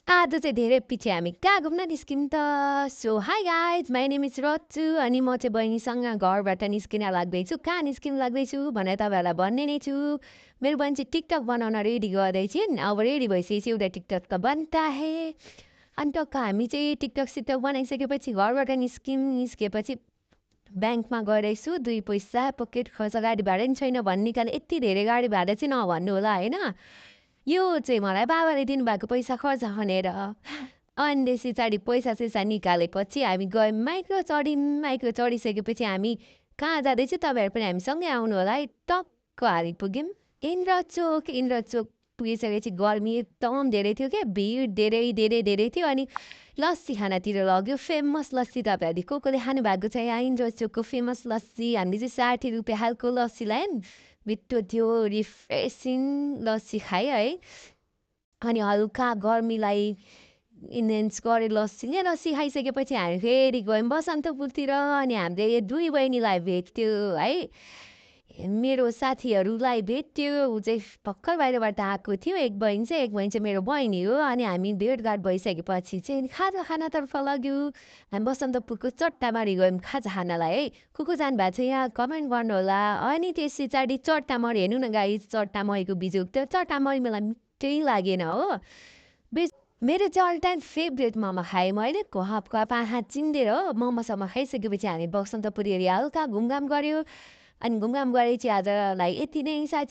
आज चाहिँ धेरै पछि हामी कहाँ घुम्न निस्क्यौँ त? So hi guys, my name is Rachchu अनि म चाहिँ बहिनीसँग घरबाट निस्किन लाग्दैछु। कहाँ निस्किन लाग्दैछु भनेर तपाईँहरूलाई भन्ने नै छु। मेरो बहिनी चाहिँ टिकटक बनाउन रेडी गर्दैछिन्। अब रेडी भइसकेपछि एउटा टिकटक त बनता है। अनि टक्क हामी चाहिँ टिकटक सिकटक बनाइसकेपछि घरबाट निस्केपछि ब्याङ्कमा गइरहेछु। 2 पैसा पकेट खर्च, गाडी भाडा नि छैन भन्ने कारण यति धेरै गाडी भाडा चाहिँ नभन्नु होला होइन। यो चाहिँ मलाई बाबाले दिनुभएको पैसा खर्च भनेर। अनि त्यस पछाडि पैसा निकालेपछि हामी गयौँ माइक्रो चढिसकेपछि हामी कहाँ जाँदैछु तपाईँहरू पनि हामीसँगै आउनु होला है। टक्क हामी पुग्यौँ इन्द्रचोक पुगिसकेपछि गर्मी एकदम धेरै थियो क्या, भिड धेरै धेरै धेरै थियो। अनि लस्सी खानातिर लग्यो, फेमस लस्सी। तपाईँहरूले कसले खानु भएको छ यहाँ इन्द्रचोकको फेमस लस्सी? हामीले चाहिँ 60 रुपियाँ हालको लस्सी ल्यायौँ, मिठो थियो, रिफ्रेसिङ लस्सी खायो है। अनि हल्का गर्मीलाई इन्हेन्स गरे लस्सी खाइसकेपछि हामी फेरि गयौँ बसन्तपुरतिर। अनि हामीले 2 बहिनीलाई भेट्यो है, मेरो साथीहरूलाई भेट्यो। ऊ चाहिँ भर्खर बाहिरबाट आएको थियो, एक बहिनी चाहिँ मेरो बहिनी हो। अनि हामी भेटघाट भइसकेपछि चाहिँ खाजा खानातर्फ लग्यो। हामी बसन्तपुरको चट्टामारी गयौँ खाजा खानालाई है। को जानुभएको छ यहाँ कमेन्ट गर्नु होला। अनि त्यस पछाडि चट्टामरी हेर्नु न गाइस, चट्टामरीको बिजोग त्यो चट्टामरी मलाई मिठै लागेन हो। मेरो चाहिँ अल टाइम फेभरेट मोमो खाएँ मैले, घपको आँखा चिन्देर हो। मोमोसम्म खाइसकेपछि हामी बसन्तपुर एरिया हल्का घुमघाम गऱ्यो। अनि घुमघाम गरेपछि आजलाई यति नै साथी।